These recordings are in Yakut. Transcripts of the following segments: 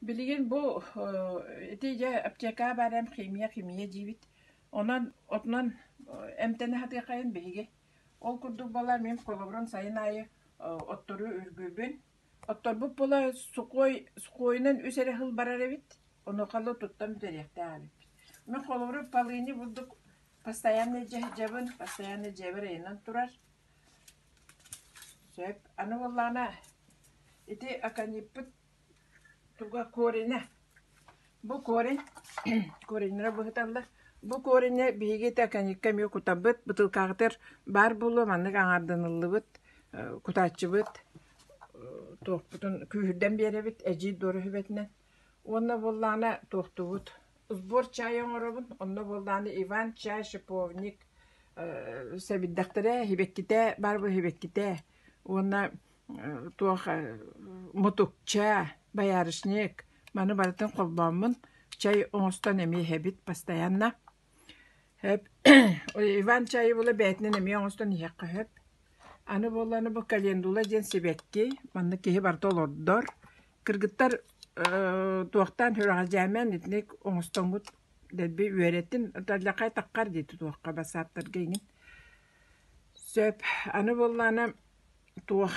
Билигин бу ити дьэ аптека баар эм химия химия диибит. Онон отунан эмтэнэ сатыаххайын биһиги. Ол курдук буолар мин холобурун сайын аайы оттору үргүүбүн. Отторбут буола сухой сухойунан үс эрэ сыл барар эбит. Онуоха туттан бүтэриэхтээх эбиппит. Мин холобуру полыни бурдук постоянно дьаһдьабын, постоянно дьиэбэр ыйанан турар. Сөп. Аны буоллаҕына ити акониппыт туга коренэ. Бу корень кореннара быһыталлар. Бу коренэ биһиги ити аконикка эмиэ кутабыт, бытыылкаҕытыгар баар буолуо маннык аҥаарданыллыбыт кутааччыбыт туохпутун күүһүрдэн биэрэбит эдьиий Дора сүбэтинэн. Уонна буоллаҕына туохтуубут сбор чай оҥоробун, онно буоллаҕына иван-чай, шиповник сэбирдэхтэрэ, сибэккитэ баар буолуо сибэккитэ уонна туох мутукча, боярышник маны барытын холбооммун чай оҥостон эмиэ иһэбит постоянно. Иван-чайы була бэйэтинэн эмиэ оҥостон иһиэххэ сөп. Аны буоллаҕына бу календула диэн сибэкки, манна киһи барыта олордор. Кыргыттар туохтаан сүрэҕэлдьээмээн итинник оҥостоҥҥут дэлби үөрэтин, алдьархай таххар дии туохха бассааптарга иҥин. Сөп. Аны буоллаҕына туох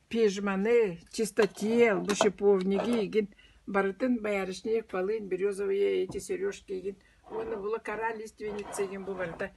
пижманы, чистотел, бу шиповниги игин барытын боярышник, полынь, березовые эти сережки игин уонна була кора лиственница игин бу барыта.